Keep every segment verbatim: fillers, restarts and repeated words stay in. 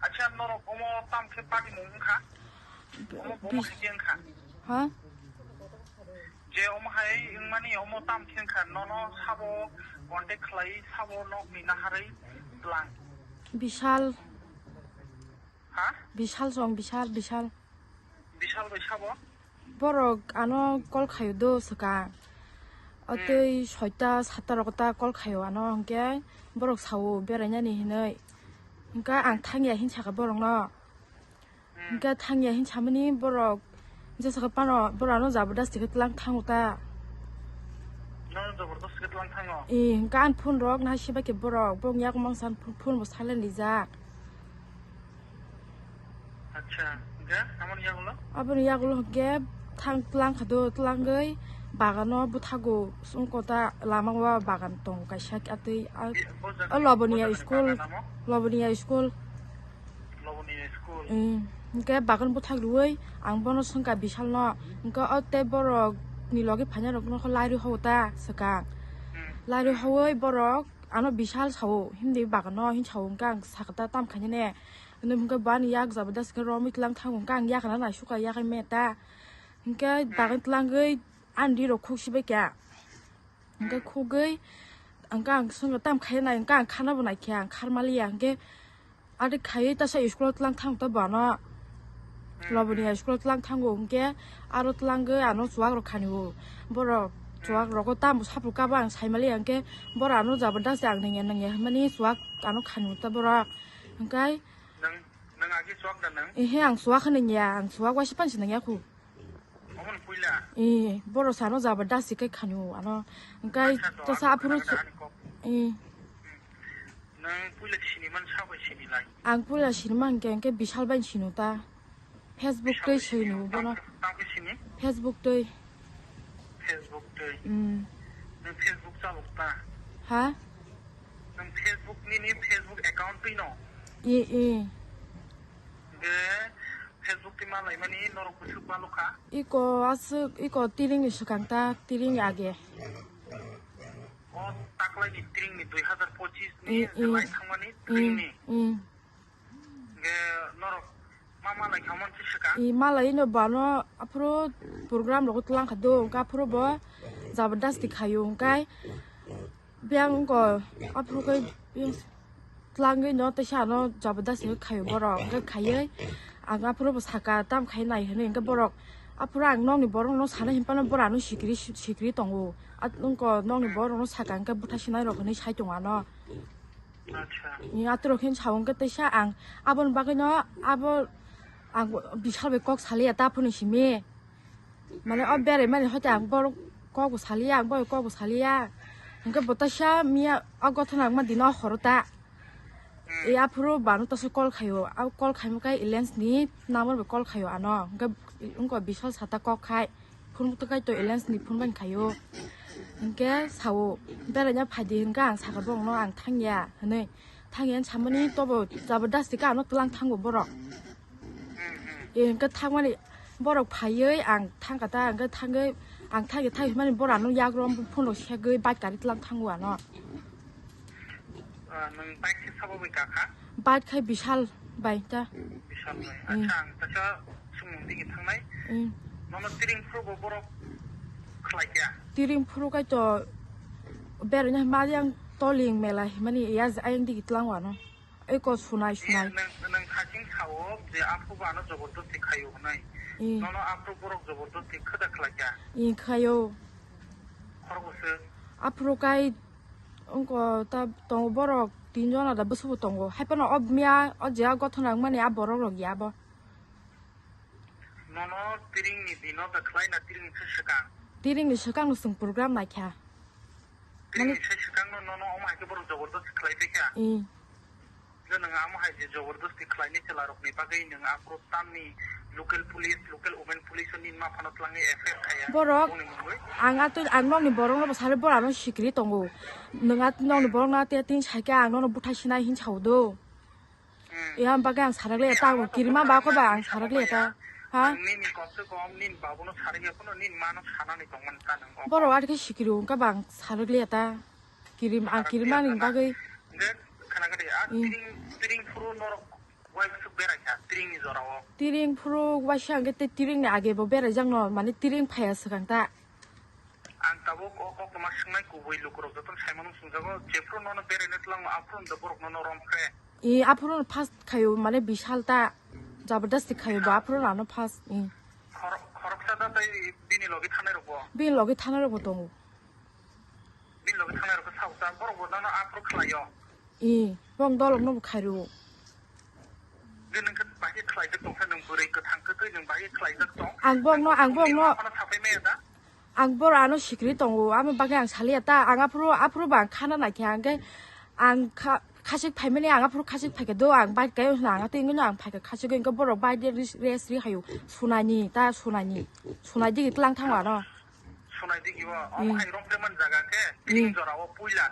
Acha norok omo tam khe party mung wngkha? Omo bomo Bis- khe wngkha? Ha? Je omo hai wngmani omo tam khe wngkha? Nono sabo contact khlai sabo nokni naharwi tlang. Bishal. Ha? Bishal song, Bishal, Bishal. Bishal bai sabo? Borok ano call khayo do swkang. Hmm. Atwi soita satta rok ta call khayo ano, hwnkhe borok sao berainani hinwi. Hwnkhe ang thangya hin sakha borokno. Hmm. Hwnkhe thangya hin samani borok jesa khe pano borok ano jabardasti khe tlang thango ta. Nono jabardasti khe tlang thango? Ee, hwnkhe ani phone rok naisiba khe borok, borok yak mangsa ani phone bo silent rijak. Acha, hwnkhe aboni yagulo? Aboni yagulo hwnkhe thang tlang kha do, tlangwi bagano bwthago wngkota lama o bagan tongo kaisa atwi a, Bo jaga o Loboniya ni school, bagan amo? Loboniya school. Loboniya school. Mm, hwnkhe bagan bwthak rwui ang bono swngkha Bishalno, hwnkhe o tei borokni logi phainai rokno khe lairwi hao ta swkang. Hmm. Lairwi haui borok ano Bishal sao, himdi bagano hin sao, hwnkhe ang sakha ta tam khainani. Hwnwi hwnkhe bo ani yak jabardasti khe romwi tlang thango, hwnkhe ang yakana naisukha, yakhai meta. Hwnkhe bagwi tlangwi ani rirok khuk sibaikha. Hwnkhe khugwi hwnkhe ang swngkha tam khainai, hwnkhe ang kharnabo naikha, ang kharmaliya. Hwnkhe adi khaiwi tasa school o tlang thango ta bono. Loboniya school o tlang thango, hwnkhe aro tlangwi ano chuwak rok khanio. Borok chuwak rogo tamo sapro kabo ang saimaliya, hwnkhe borok ano jabardasti ang nangya nangya hinmani chuwak ano khanio ta borok. Hwnkhe Nang, nang agi chuwak da nang? Ehe, ang chuwak hwnwi ya, ang chuwak waisa pansi nangya khu. Omo ni puila? Eh, borok sano jabardasti khe khanio ano. Hwnkhe Acha, to tasa ani aphuru khana su-, ani kok. Eh. Nang puila sini man sa bai sini lai? Ang puila sini man hwnkhe, hwnkhe Bishal bai sino ta. Facebook twi sino bono. Tang khe sini? Facebook twi. Facebook twi. Mm. Nang Facebook chalok ta? Ha? Nang Facebook nini Facebook account twi no? Eh, eh. Ge Facebook twi malaimani norok bwswk malokha? Iko aswk, iko tiringni swkang ta, tiring age. O taklaini tiringni dui hazar pochis ni Mm, mm. July thangmani Mm, tiringni. Mm. Ge norok ma malai khamon se swkang? I malai no bano aphuru program rogo tlang kha do, hwnkhe aphuru bo jabardasti khayo, hwnkhe Biyang wngkha, aphuru khe biyang tlangwi no teisa ano jabardasti khe khaio borok, hwnkhe khaiwi ang aphuru bo saka tam khai nai hwnwi, hwnkhe borok aphuru ang nokni borok no sana hinphano borok ano sikiri sikiri tongo. At-, wngkha nokni borok no saka hwnkhe bwtha sinai rok hinwi sai tongo ano. Acha. Ni aturok hin sao hwnkhe teisa ang aboni bagwi no abo ang Bishal bai kok saliya ta aphuru simi. Mane o berai mani hoite ang borok kok bo saliya, ang borok kok bo saliya. Hwnkhe bo taisa miya o gothana wngma dino horo ta. E aphuru bano taisa call khaio. A call khaima khe Elens ni number bai call khaio ano. Hwnkhe wngkha Bishal sata kok khai. Phone to kai to Elens ni phone bai khaio. Hwnkhe sao beraina phaidi hwnkhe ang sakha bongno ang thangya hwnwi. Thangya samani tobo jabardasti khe ano tlang thango borok. E hwnkhe thangmani borok phaiwi ang thangkha ta, hwnkhe thangwi ang thangya thangya hwnmani borok ano yagrong phone rok segwi bike gari tlang thango ano. Ah, nwng bike khe sabo bai kakha? Bike khai Bishal bai ta. Bishal bai. Mm. Acha, ang kaisa sumung digi thangnai. Mm. Nono tiring phuru bo borok khlai kya? Tiring phuru kai to beraina ma yang toling mela himani ya ayang digi tlang wano. Eko sunai sunai. Nang, nang khaching sao je aphuru bo ano jabardasti khaio hwnai. Mm. Nono aphuru borok jabardasti khada khlai kya? Mm, khaio. Khorokbose? Aphuru kai wngkha ta tongo borok tinjon ada bwswkbo tongo. Haiphano o miya o je a gothona wngmani a borok rok ya bo. Nono tiringni dino da khlai na tiringni se swkang? Tiringni swkang no chwng program naikha. Tiringni se swkang no nono omo hai khe borok jabardasti khlai paikha? Mm. Je nwng amo hai je jabardasti khlainai chwla rokni bagwi nwng aphuru tamni local police, local women police o nini ma phano twlangwi F I R khaiya? Borok, bongni mungwi? Ang ato, ang nokni borok no bo sari borok ano sikiri tongo. Nwng at nokni borok no ate tin saikhe ang nono bwthai sinai hin sao do. Hmm. Yang bagwi ang sarak le ta kirima ba ko ba ang sarak le ta. Ha? Nwng nini kom se kom nini babuno sarak ya phano nini mano sanani tongmani ta nwng. Borok ato khe sikiri wngkha ba ang sarak le ta. Kirim, ang kirimani bagwi. Hwnkhe khana khe de, a Mm. tiring, tiring phuru norok Wai bwswk berai kha, tiringni jorao. Tiring phuru waisa hwnkhe tei tiringni age bo berai jakno, mane tiring phaiya swkang ta. Ang tabuk o koktwma swngnai kubui lukurok jotono saimano swngjago, jephuru nono beraina twlango aphuru da borok nono romkhe. I aphuru first khayo, mane Bishal ta jabardasti khayo bo aphuru ano first. I. Khor-, khoroksa da tei bini logi thanai rokbo. Bini logi thanai rokbo tongo. Bini logi thanai rokbo sao ta, borok bo nono aphuru khlaio. I, bong dolok no bo khairu. Nung khe bahai khlaijak tong khe, nung bwrwi kwthang khe twi nung bahai khlaijak tong. Ang bong no, ang bong no. Ano sapai maya da? Ang bor ano sikri tongo, amo bagwi ang saliya ta, ang aphuru, aphuru ba ang khana naikhe, ang khe, ang kha-, khasik phaimani, ang aphuru khasik phaikhe do, ang bike kai wngkha, ang atwi wngkha, ang phaikhe khasik wngkha, borok bike de res, res ri hayo, sunani, ta sunani, sunai digi tlang thangma no. Sunai digi o, omo hai romple man jaga khe, hmm, tini jora o puila.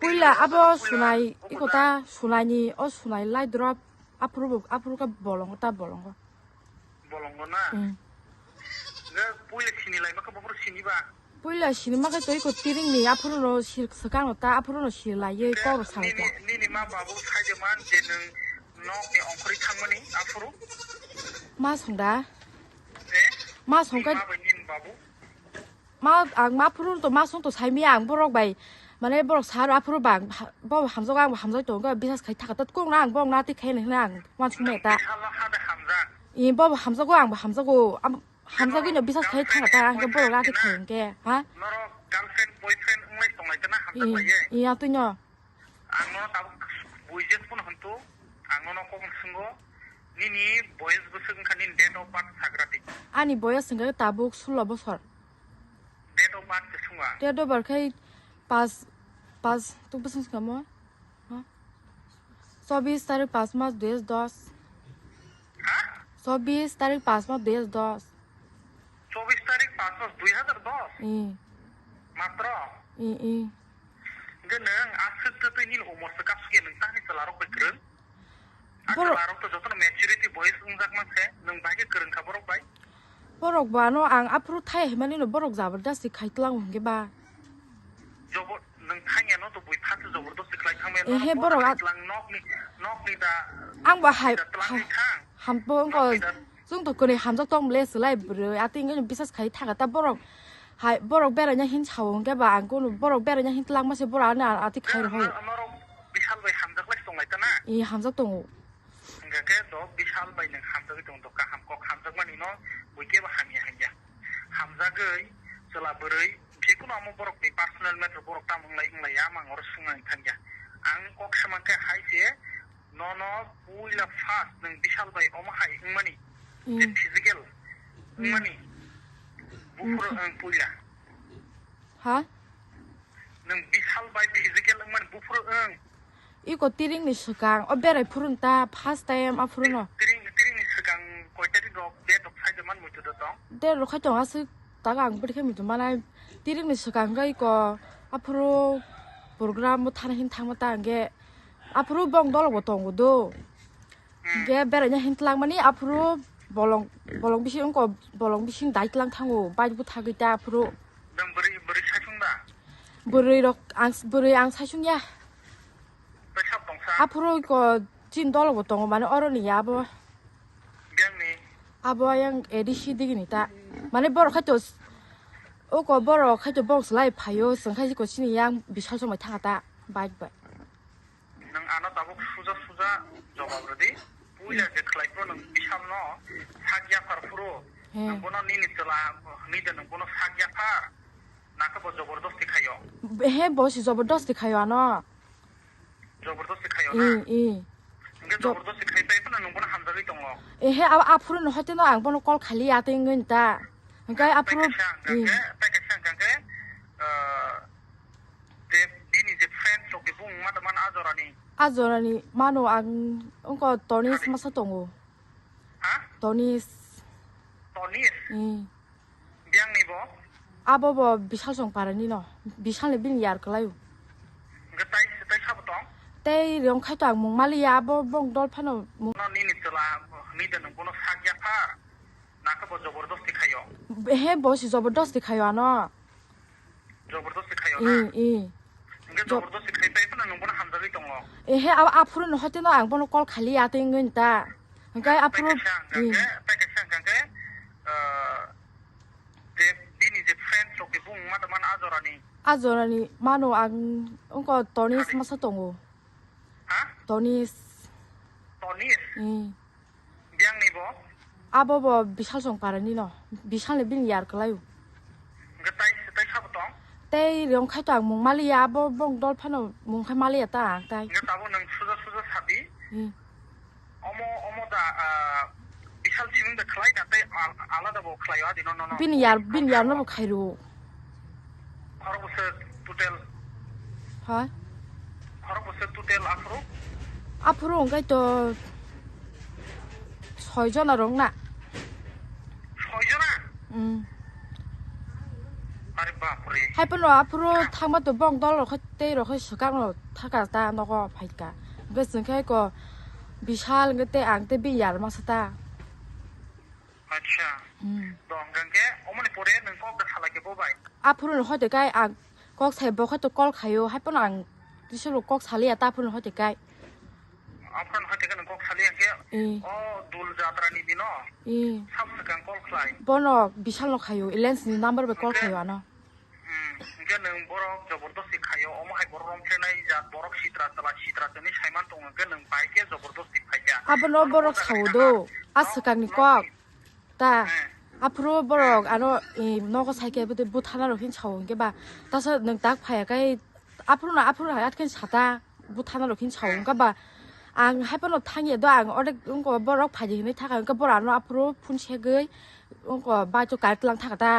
Puila abo sunai, iko ta sunani, o sunai lai drop, aphuru, aphuru ka bolongo, ta bolongo. Bolongo na? Hmm. Ga puila sini lai maka bopor sini ba? Puila sini maka to iko tiring ni, aphuru no sir swkang no ta, aphuru no sir lai ye kok salai ta. Nini, nini ma babu sai de man je nung nok ni ongkhori thangmani, aphuru? Ma song da? Eh? Ma song ka? Nini ma bai nini babu? Ma, ang ma phuru to ma song to sai miya ang borok bai, mane borok sar aphuru bang ha-, bo hamjak ang bo hamjak tongo, bisas khai thaka tat kung na ang bong na tik khai na ang wan sung ta. Bisal no hade hamjak. I bo hamjago ang bo hamjago, am, hamjagwi no bisas khai thaka ta ang ke borok na tik khai ke, ha? Norok girlfriend, boyfriend wnglai tong lai tana hamjak lai ye. I, i atwi no. Ang nono tabuk buijes pono hwntu, ang nono kok swnggo, nini boyes bwswk wngkha nini date of birth sagra di. Ani boyes wngkha tabuk sullo bosor. Date of birth se swngo ang. Date of birth khai pas, pas, tuk bwswk wngkha mo? Ha? Chobis tarik pas mas dui hajar dos. Ha? Chobis tarik pas mas dui hajar dos. Chobis tarik pas mas dui hajar dos? I. Matro? I, i. Hwnkhe nwng aswk twtwi nini umor se kapsukya nwng tani chwlarok bai kwrwng? A borok chwlarok to jotono maturity boyes wngjak mankhe, nwng bahai khe kwrwng kha borok bai? Borok bo ano ang aphuru thai himani no borok jabardasti khai tlang hwnkhe ba. Jobor-, nwng thangya no to bui phatwi jabardasti khlai thangmaya no. Ehe, borok a- tlang nokni, nokni da, ang bo hai, da tlang hai, thang. Hambo wngkha. Nokni da. Chwng to kwrwi hamjak tong le swlai bwrwi. Atwi wngkhe bisas khai thaka ta borok. Hai borok beraina hin sao hwnkhe ba ang kunu borok beraina hin twlangma se borok ano atwi khai rw hoi. Norok Bishal bai hamjak lai tong lai ta na? I hamjak tongo. Hwnkhe khe do Bishal bai nwng hamjagwi tong do kaham kok hamjakmani no bui kebo hamya hanya. Hamjagwi chwla bwrwi jekunu amo borokni personal matter borok tamo wnglai wnglai ya mang oro swngna thangya. Ang kok samang khe hai se Nono puila first nwng Bishal bai omo hai wngmani, je physical wngmani, buphuru wng puila. Ha? Nwng Bishal bai physical wngmani buphuru wng. Iko tiringni swkang, o berai phurun ta first time aphuru no. Tiring, tiringni swkang koi tarik rok date rok sai de man muitu da tong? Date rok khai tong aswk taga ang bwrwi khe muitu manai. Tiringni swkang khe iko aphuru program bo thana hin thangma ta hwnkhe. Aphuru bong dolok bo tongo do. Hmm. Hingke beraina hin twlangmani aphuru bolong, bolong bising wngko, bolong bising dai twlang thango, bike bo thagwi ta aphuru. Nang bwrwi, bwrwi saichung da? Bwrwi rok ang, bwrwi ang saichung ya. Tei sab tongsa? Aphuru ko chin dolok bo tongo, mane oro ni ya abo. Biyang ni? Abo yang A D C digi ni ta. Mane borok khai to, oko borok khai to bong slai phaio, chwng khai ko chini yang bisal chongbai thanga ta, bike bai. Nwng ano tabuk suja suja jawab rwdi. Puila je khlai phuru nwng Bishal no sak yaphar phuru, he, nwng bono nini chwla hwnwi de nwng bono sak yaphar. Nakhe bo jobordosti khaio. He, bo se jobordosti khaio ano. Jobordosti khaio na? I, i. Hwnkhe jo- jobordosti khai pai phano nwng bono hamjagwi tongo. Ehe, abo aphuru no hoite no ang bono call khali ya tei wngwi ta. Hwnkhe aphuru, tei kaisa hwnkhe, i, tei kaisa hwnkhe, ah, je bini je friends rok ni bung ma tongmani a jorani. A jorani mano ang wngkha Tonish masa tongo. Ha? Tonish. Tonish? Hmm. Biyang ni bo? Abo bo Bishal song parani no. Bishal ni bini yar kwlai. Hwnkhe tai, tai sabo tong? Tei rong khai to ang mung mali ya abo bong dol phano mung. No nini chwla hwnwi de nwng bono sak ya pha. Nakhe bo jobordosti khaio. He bo si jobordosti khaio ano. Jobordosti khaio na? I, i. Ke Jo- jabardasti khai pai phano nwng bono hamjagwi tongo. Ehe, a, aphuru no hote no ang bono call khali ya tei ngin ta. Hingke aphuru, Tei kaisa hingka hmm. Ke, tei kaisa hingka ke, ah, je bini je friend rok bung ma tongmani a jorani. A jorani mano ang wngko Tonis Adi. Masa tongo. Ha? Tonis. Tonis? Hmm. Biyang ni bo? Abo bo Bisal song para ni no. Bisal ni bini yar kelai. Hingke tai, tai sabo tong? Tei rong khai to ang mung mali ya, abo bong dol phano mung khai mali ya ta ang tai. Hingke tabo nwng suja suja sabi? Hmm. Omo, omo da, ah, Bisal sibing da khlai na tei al-, alada bo khlai o adi no, no, no. Bini yar, bini yar no bo khai ro. Khorok bwswk total? Ha? Khorok bwswk total aphuru? Aphuru hwnkhe to soi jona rok na. Soi jona? Hmm. Are bapre. Hai phano aphuru thangma to bong dol rok khai tei rok khai swkang no thaka ta nogo phaika. Hwnkhe chwng khai ko Bisal hwnkhe tei ang tei bini yar masa ta. Acha. Hmm. To hwnkha khe omoni pore nwng kok da salai khe bo bai? Aphuru no hoite kai ang kok sai bo khe to call khaio, hai phano ang tisa bo kok saliya ta aphuru no hoite kai. Aphuru no hoite kai nwng kok saliya khe Eh. O dul jatra ni dino Eh. Sab swkang call khlai. Bono Bisal no khaio, Elens ni number bai call Hwnkhe khaio ano. Hmm, hwnkhe nwng borok jabardasti khaio, omo hai borok romkhe nai jat, borok sitra chwla, sitra chwni saiman tongo, hwnkhe nwng bai khe jabardasti phaikha. Abono Ano borok bo jaga sao ni do, kaham. A Nok, swkang ni nok kok. Ni. Ta, Hmm. Aphuru borok Hmm. Ano, eh, nogo sai khe bwtwi buthana rok hin sao hwnkhe ba, tasa nwng tak phaiya kai, aphuru no, aphuru hai atkhe sata, buthana rok hin sao Hmm. Hwnkhe ba, ang hai phano thangya do, ang odek wngko borok phaidi hinwi thaka, hwnkhe borok ano aphuru phone segwi wngko bike o kari tlang thaka ta.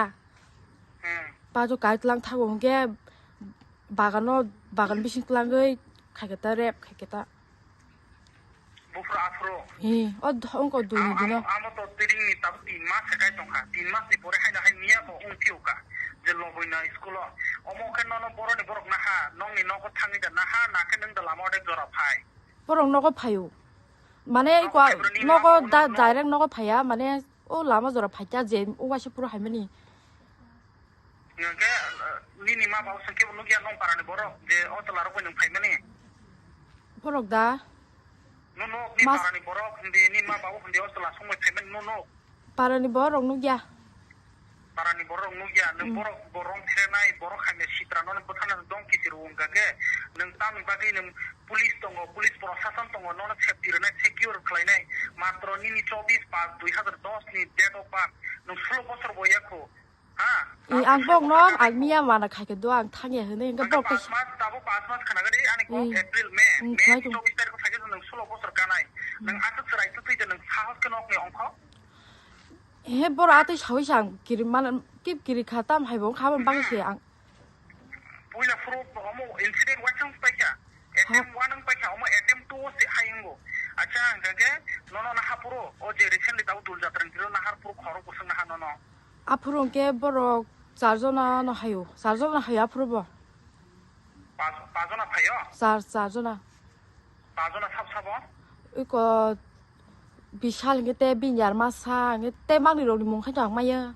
Hmm. Bike o kari tlang thago hwnkhe bagano, bagan bising tlangwi khaikhe ta rep khaikhe ta. Buphuru aphuru. Hi, o dho-, wngko dui ni Amo, dino. Amo, amo to tiring ni tabuk tin mas se kai tongkha. Tin mas ni pore haino hai miya bo wng phiyo ka. Je loboi na school o. Omo khe nono boroni borok naha, nongni nogo thangwi da naha, nakhe nwng da lama odek jora phai. Borok nogo phaio. Mane Nogo ko phai bro, nini nogo ma da, bono direct nogo phaiya, mane o lama jora phaikha je o waisa phuru haimani. Hwnkhe, eh, nini ma babu se kebo nukya nong parani borok je o chwla rok bai nwng phaimani? Borok da? Nunuk ni Mas- parani borok hindi, nini ma babu hindi o chwla songbai phaimani nunuk? Parani borok nukya. Parani borok nukya, nwng Hmm. Borok bo romphrenai, borok hamya sitra nono bwthana dong kiti rw wngkha khe, nwng tamni bagwi nwng police tongo, police prosason tongo, nono safety rwnai, secure khlainai, matro nini chobbish paanch dui hazar dos ni date of birth, nwng sulo bosor bo yakho. Ha? I, ang bokno ang miya mana khai khe do, ang thangya hwnwi hwnkhe Hwnkhe bok paanch mas, tabuk paanch mas khna gadi, ani kok Hmm. April, May, Hmm, May khwlai ni tong. Chobbish tarikh o thangkhe nwng sulo bosor kanai. Hmm. Nwng aswk chwrai twi twi de nwng sahos khe nokni ongkho? He, boro atwi sawi sa ang kiri mana, kip kiri kha tam hai bo kha bang Hmm. Se ang. Puila phuru omo incident waisang paikha. Ha? Attempt one ang paikha, omo attempt two se hai wngo. Acha, hwnkhe nono naha phuru, o je recently tabuk dul jatra ni phuru nahar phuru khorok bwswk naha nono. Aphuru hwnkhe borok char jona no haio, char jona haio aphuru bo. Pas, pas jona phaio? Char, char jona. Pas jona sab sabo? Iko Bisal hwnkhe tei bini yar masa hwnkhe tei manwi rokni mung khe to ang maya.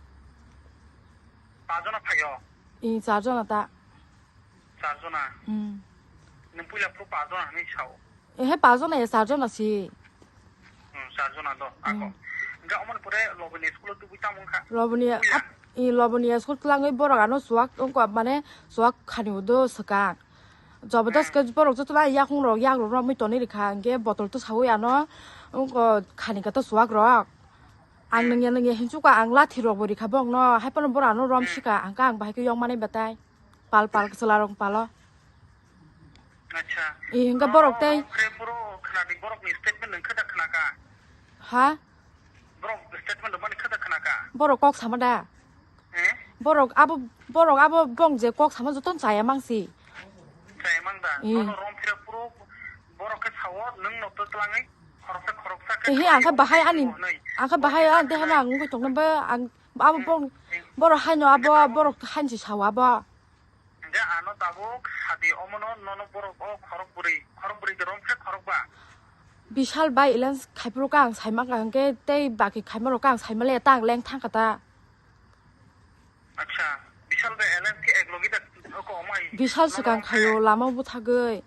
Pas jona phaio? I, char jona ta. Char jona? Hmm. Nwng puila phuru pas jona hinwi sao? Ehe, pas jona ya, char jona si. Hmm, char jona do, ako. Hmm. Hwnkhe omoni pore Loboni school o tubui tamo wngkha? Loboni Puila? Ap-, i, Loboni school twlangwi borok ano chuwak wngkha, mane chuwak khani udo swkang. Jabardast Hmm. Khe borok jotono yakhung rok yak rok romwi tonwi rikha, hwnkhe botol to sawi ano wngkha khani khe to chuwak rok. Ang Hmm. Nungya nungya hinsuka ang lathi rok bo rikha bokno, hai phano borok ano rom Hmm. Sika, ang khe ang bahai khe yong manai batai. Pal pal chwla rok palo. Acha. I, hwnkhe borok tei. Khe borok khna di, borok ni statement nung khe da khna kha? Ha? Borok statement rwmani khe da khna kha? Borok kok sama da? Eh? Borok abo, borok abo bong je kok sama joto chaya mangsi. Chaya mang da? Eh. Nono rom phira phuru borok khe sao, nwng no twlangwi khoroksa khoroksa khe Ehe, ang khe khlai bahai ani, hwnwi. Ang khe bahai ani deha na ang wngwi tongno ba, ang abo Hmm. Bong, Hmm. Borok haino abo, Hwnkhe abo borok hainsi sao abo. Hwnkhe ano tabuk sadi omono nono borok o khorok bwrwi, khorok bwrwi de rom khe khorok ba? Bisal bai elens khaipro ka ang saima ka hwnkhe tei baki khaima rok ka ang saima le ta ang leng thang kha ta. Acha, Bisal bai elens khe ek logi da ko omo Bishal swkang khaio, lama buthagwi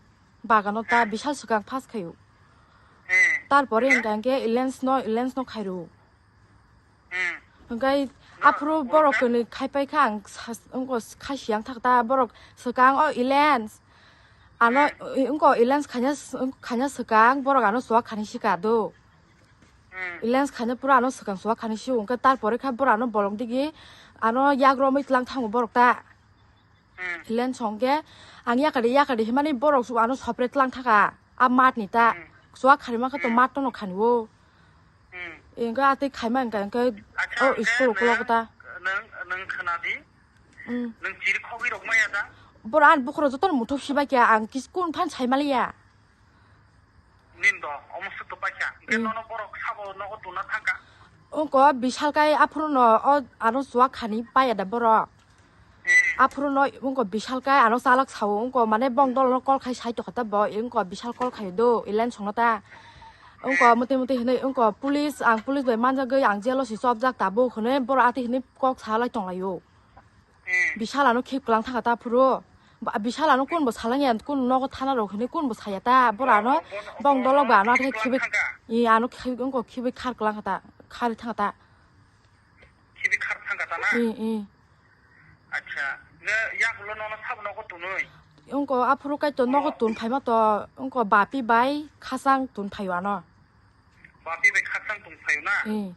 bagano ta Bishal swkang first khaio. Tarpore hwnkha hwnkhe Elens no, Elens no khairo. Hwnkhe aphuru borok kwnwi khaipai kha ang sa-, wngkha kha siyang thak ta borok swkang o Elens. Ano wngkha Elens khaina, khaina swkang borok ano chuwak khani sika do. Elens khaina pura ano swkang chuwak khani sio hwnkhe tarpore kha borok ano bolong digi ano yak romwi tlang thango borok ta. Elens hwnkhe ang yakari yakari himani borok su ano sopre tlang thaka a mat ni ta. Chuwak khani mankha to mat tono khani o. Engkhe atwi khaima engkha engkhe o school ukulok ta. Nwng, nwng khwnadi. Nwng chiri khogwi rok maya da? Boro ani bukhoro jotono muthuk sibai kha ang kis kun phan sai maliya. Nin do, omo suk to paikha. Hwnkhe nono borok sabo nogo tuna thangkha. Wngkha Bishal kai aphuru no o ano chuwak khani paya da borok. Aphuru no wngkha Bishal kai ano chalak sao wngkha mane bong dol no call khai sai tokha ta bo wngkha Bishal call khai do Elens songno ta. Wngkha muti muti hinwi wngkha police ang police bai manjagwi ang jail o si chopjak tabuk hinwi borok atwi hinwi kok salai tonglaio. Bishal ano khip klang thangkha ta phuru. Ba-, Bishal ano kunbo salangya, kun nogo thana rok hinwi kunbo saya ta. Bora ano bong dolo ba ano athe khibi, i ano khibi wngkha khibi khar klang kha ta, khari thangkha ta. Khibi khar thangkha ta na? I, i. Acha, nge yakulo nono sabo nogo tunui? Wngkha aphuru kaito nogo tun phaima to, wngkha bapi bai khachang tun phaio ano. Bapi bai khakchang tong phaio na? Eh.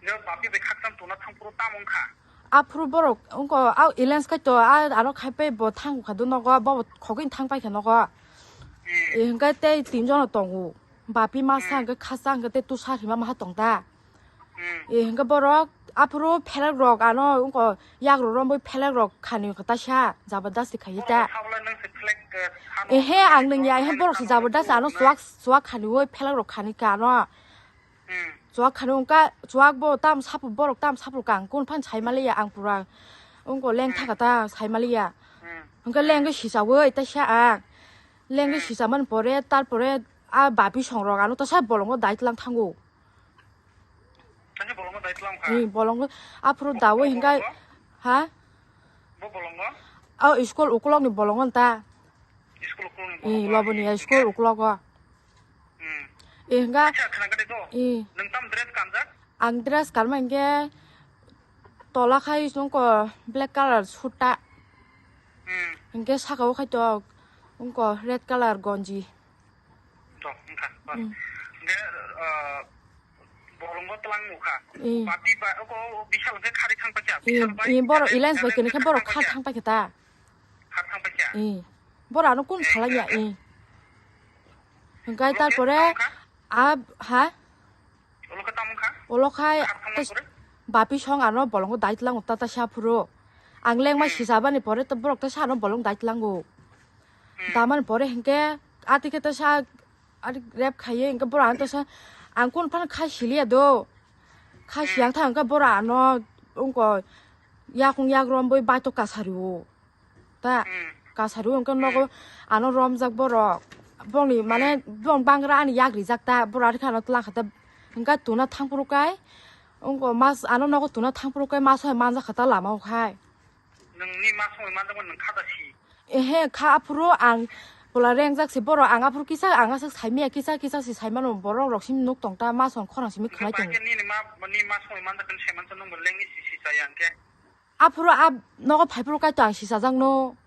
Nw bapi bai khakchang tongna thangphuru tamo wngkha? Aphuru borok wngkha, a Elens kai to, a, ano khai pai bo thang kha do nogo, bo khogwi thang pai kha nogo. Eh. Eh, hwnkhe tei tinjon tongo. Bapi masa hwnkhe khakchang hwnkhe tei tusa hima maha tong ta. Hmm. Eh, hwnkhe borok aphuru phelek rok ano wngkha yak rok romwi phelek rok khani kha taisa jabardasti khai ta. Borok sabla nang se phelek, eh, sano. Ehe, ang nang ya, ehe, borok se jabardasti ano chuwak, chuwak khani oi phelek rok khani ka ano. Hmm. Chuwak khani wngkha, chuwak bo tam sapu, borok tam sapu kang kun phan sai maliya ang pura. Wngkha leng thaka ta sai maliya. Hmm. Hwnkhe leng khe sichawi taisa ang. Leng khe sicha man pore, tarpore a bapi song rok ano taisa bolongo dai tlang thango. Ani bolongo dai tlang kha? Ni bolongo aphuru dawi hingkai. Bolongo? Ha? Bo bolongo? O school ukulok ni bolongo ta. School ukulok ni bolongo. Loboni ya school ukulok o. Hmm. Eh, hingga. Acha, khana gade do. Eh. Nang tam dress kanjak? Ang dress kanma hingke tola khai sungko black color suit ta. Hmm. Hingke saka o khai to ungko red color gonji. To, wngkha, bas. Hmm. Hingke, ah, bolongo tlang nukha. Eh. Bati ba, oko, o bisal hingke khari thang paikha. Eh, bisal bai, eh, boro hingke Elias bai kene khe boro khar thang paikha ta. Khar thang paikha. Eh. Boro ano kun salanya, eh. Hingke tarpore, a, ha? Olo khe tamo kha? Olo khai, bapi song ano bolongo dai tlango ta, ta sa phuru. Ang lengma sijabani pore to borok ta sa ano bolong dai tlango. Damani pore hingke, ati khe ta sa, ati rep khaiye, hingke boro ano ta sa, ang kun phano khai siliya do. Khai siyang tha hingke boro ano, ungko, yakung yak romboi bai to kasari o. Ta, kasari o hingke nogo ano romjak borok. Bongni, mane, bong bangra ani yak rijak ta, boro ari khano tlang kha ta. Hingke tuna thangphuru kai, ungko mas, ano nogo tuna thangphuru kai mas hai manjak kha ta lama o khai. Nungni mas hai manjakmani nung kha ta si. Ehe, kha aphuru ang pula rengjak si borok, ang aphuru kisa, ang aswk saimaya kisa, kisa si saimano borok rok simi nuk tong ta, mas hai khorang simi khlai tongo. Nini ma, ni mas hai manjak khe saimansa nungbo lengni si si chaya hingke. Aphuru a nogo phaiphuru kaito ang sichajak no.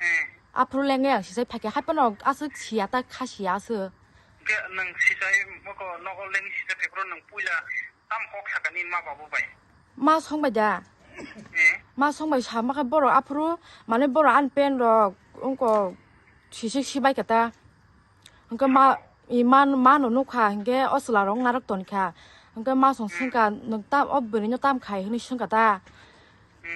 Hmm. Aphuru lengwi ang sichai phaikha, haiphano aswk siya ta kha siya aswk. Hwnkhe nwng sichai moko nogo lengwi sichai phaiphuru nwng puila tam kok sakani ma babu bai? Ma songbai da. Hmm. Ma songbai sama khe borok aphuru mane borok ani pen rok wngko sisik sibai khe ta. Hwnkhe ma, i man, mano nukha, hwnkhe o chwla rok narwk tonikha. Hwnkhe ma song swngkha, nwng ta, o bwrwino tam khai hwnwi swngkha ta.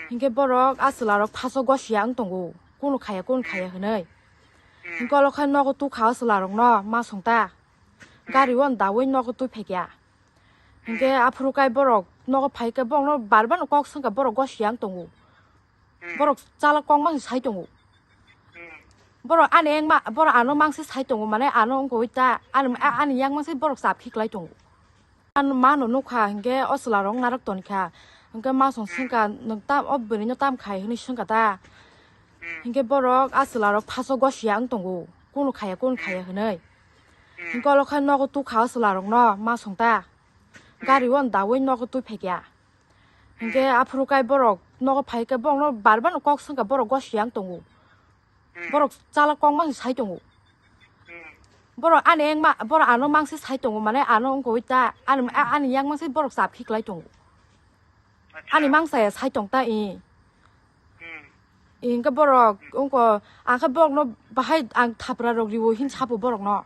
Hwnkhe borok a chwla rok thaso gosiya wng tongo, kunu khaya, kunu khaya hwnwi. Hwnkhe olo khe nogo tukha o chwla rokno ma song ta. Gari o dawi nogo twi phaikha. Hwnkhe aphuru kai borok nogo phaikhe borokno bar bar no kok swngkha, borok gosiya wng tongo. Hmm. Borok chala kok mang sai tongo. Hmm. Borok ani engma, borok ano mangse sai tongo, mane ano wngkha oi ta, ani, a-, ani yang mangse borok chap khiklai tongo. Ano mano nukha hwnkhe o chwla rok narwk tonikha, hwnkhe ma song swngkha, nwng tam, o bwrwino tam khai hwnwi swngkha ta. Hinkhe borok a chwla rok phaso gosiya wng tongo, kunu khaya kunu khaya hwnwi. Hinkhe olo khe nogo tukha o chwla rok no ma song ta. Gari o dawi nogo twi phaikya. Hinkhe aphuru kai borok nogo phaikhe borok no bar bar no kok swngkha, borok gosiya wng tongo. Borok chala kok mang sai tongo. Borok ani engma, borok ano mangsi sai tongo, mane ano wngkha ta, ani, ani yang mangsi borok chap khiklai tongo. Ani mangsa ya sai tong ta i. Hinkhe borok wngkha, ang khe borok no bahai ang thapra rok riwo hin sapo borok no.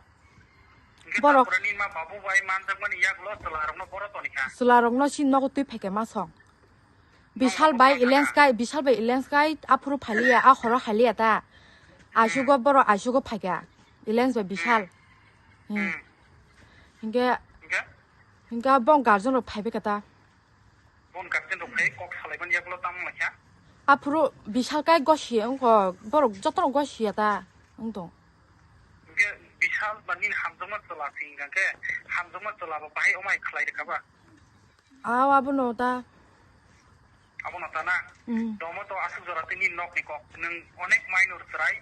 Borok. Thapra ni ma babu bai manjakmani yak lo chwla rok no boro toni kha. Chwla rok no sin nogo twi phaikhe ma song. Bishal bai Ilens kai, Bishal bai Ilens kai aphuru phaliya, a horo haliya ta. Aisugo borok aisugo phaikha. Ilens bai Bishal. Hmm. Hinkhe, hinkhe bong guardian rok phaibai kha ta. Bon guardian rok phai kok salaimani yagulo tamo lakha. Aphuru Bishal kai gosi wngkha, borok jotono gosiya ta wng tong. Hinkhe Bishal ba nini hamjakma chwla se hinkhe, hamjakma chwla bo bahai omai khlai rwkha ba. Aw, abono ta. Abono ta na? Mm. Domo to aswk jora tei nini nokni kok. Nwng onek minor chwrai,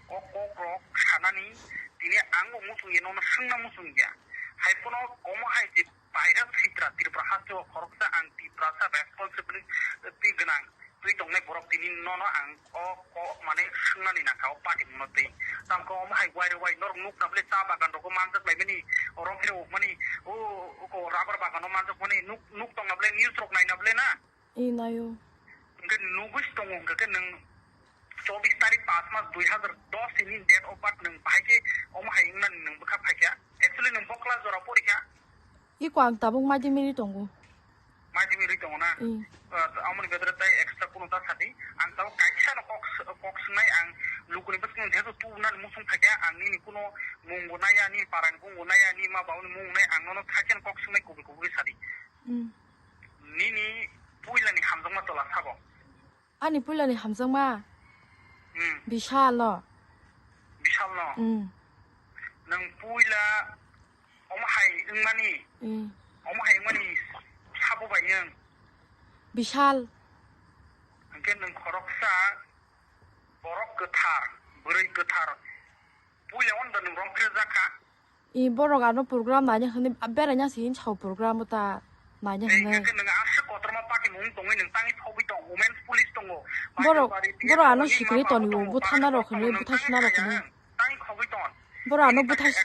o kok rok sanani, tini ang bo muchung ya, nono swngna muchung ya. Hai phano omo hai je paira Tripura, Tripura haste o khoroksa ang Tiprasa responsibility gwnang twi tongnai borok tini nono ang o kok mane swngnani nangkha o party mungno twi. Tamkhe omo hai wire wire norok nukna bwle cha bagan rogo manjak laimani, oro phiro mani o, o ko rubber bagano manjak mani nuk, nuk tongna bwle news rok naina bwle na. I nayo. Hwnkhe nugwi se tongo hwnkhe khe nwng chobis tarik pas mas dui hazar dos ni date of birth nwng bahai khe omo hai wngnani nwng bwkha phaikha. Actually nwng bokla jora porikha. Iko ang tabuk maidi miri tongo. Maidi miri tongo na? Mm. Ah, amoni bedre tai extra kuno ta sadi. Ang tabuk kaisa no kok s-, kok swngnai ang lukuni bwskango jehetu tubunani muchung phaikha ang nini kuno mungbo naiya, nini parani mungbo naiya, nini ma babuni mungbo naiya, ang nono khaikhe no kok swngnai kubui kubui sadi. Mm. Nini puilani hamjakma tola sabo. Ani puilani hamjakma? Hmm. Bishal no. Bishal no? Hmm. Nwng puila omo hai wngmani? Hmm. Omo hai wngmani sabo bai nwng? Bishal. Hwnkhe nwng khoroksa borok kwthar, bwrwi kwthar. Puila wngda nwng romphre jakha? I borok ano program naina hwnwi beraina se hin sao program ta naina hwnwi. Hwnkhe nwng aswk kotorma party mung tongwi nwng tangwi thogwi tong, women's police tongo. Borok, borok ano sikri toni, buthana rok hwnwi, buthasina rok hwnwi. Tangwi khogwi tong. Borok ano buthas-,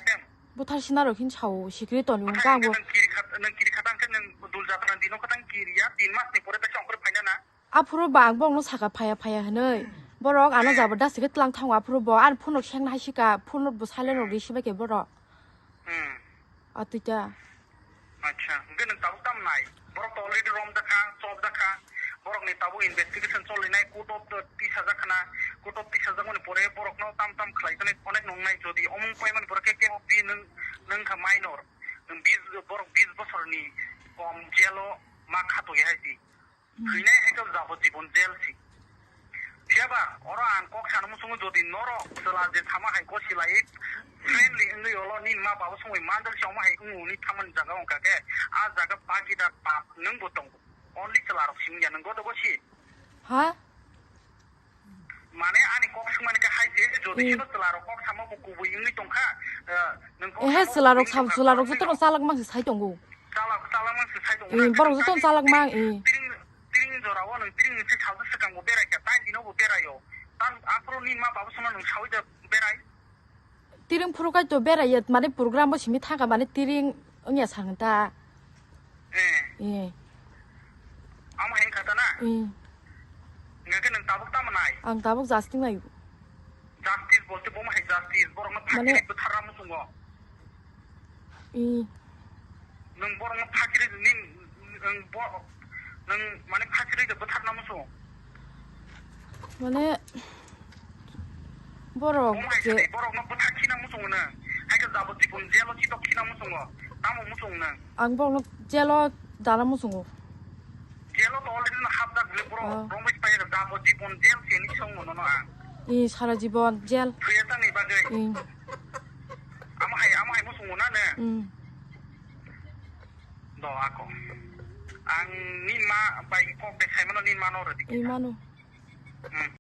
buthasina rok hin sao sikri toni, wngkha ang bo. Nwng kiri kha, nwng kiri kha tangkhe nwng dul jatra dino kha tang kiriya, tin mas ni pore ta chongkor phaina na. Aphuru ba ang bongno saka phaya phaya hwnwi. Borok ano jabardasti khe tlang thango aphuru bo. Ani phone rok sengna hai sika, phone rok bo silent rok risi bai khe borok. Hmm. Atwi ta. Acha, hwnkhe nwng tabuk tamo nai? Borok to already romjakha, chopjakha. Borokni tabuk investigation cholinai, court of the tisa jakha na. Court of tisa jakmani pore borokno tam tam khlai jani onek nung nai jodi omung paimani pore khe kebo bi nwng, nwng kha minor. Nwng bis, borok bis bosorni kom jail o ma khatogwi hai di. Thwinai hai khe jabo jibon jail si. Phiyaba oro ang kok sana muchungo jodi norok chwla je thama hai gosi lai friendly wngwi olo nini ma babo songwi manjak se omo hai wngwi thangmani jaga wngkha khe a jaga bagidar pap nwng bo tongo. Only chwla rok simi ya nwng godo gosi. Ha? Mane ani kok swngmani khe hai se, jodi Hmm. sino chwla rok kok samo bo kubui wngwi tongkha, eh, nwng kok Ehe, samo chwla rok kubui sam-, wngwi chwla rok tongkha, jotono nwng chalak mang se sai tongo. Chalak, chalak mang se sai tongo. Eh, borok jotono chalak mang, eh. Tiring, tiring jora o nwng tiring se salsa swkang bo berai kha, tain dino bo berai o. Tam aphuru nini ma babo sono nwng saui da berai. Tiring phuru kai to berai ya, mane program bo simi thangkha, mane tiring wngya sang ta. Eh. Eh. Amo hai kha ta na? Eh. Hingke nwng tabuk tamo nai? Ang tabuk jasting nai. Justice bolte bomo hai justice, borokno Mane phakiri bwtharna muchungo. Eh. Nwng borokno phakiri nin, nwng bo-, nwng mane phakiri de bwtharna muchung. Mane borok Omo hai je se borokno bwthar khina muchungo nwng. Hai khe jabo jibon jelo chitok khina muchungo. Tamo muchung nwng? Ang borokno jelo dana muchungo. Jelo to already no hapjak le borok. Ah. Romwi pai jabo jibon jel se ni song mono no ang. I sara jibon jel. Thwiya tangni bagwi. I. Amo hai, amo hai muchungo na nwng? Mm. Do ako. Ang ni ma bai kok de khaimano ni mano rwdi. I mano. Hmm.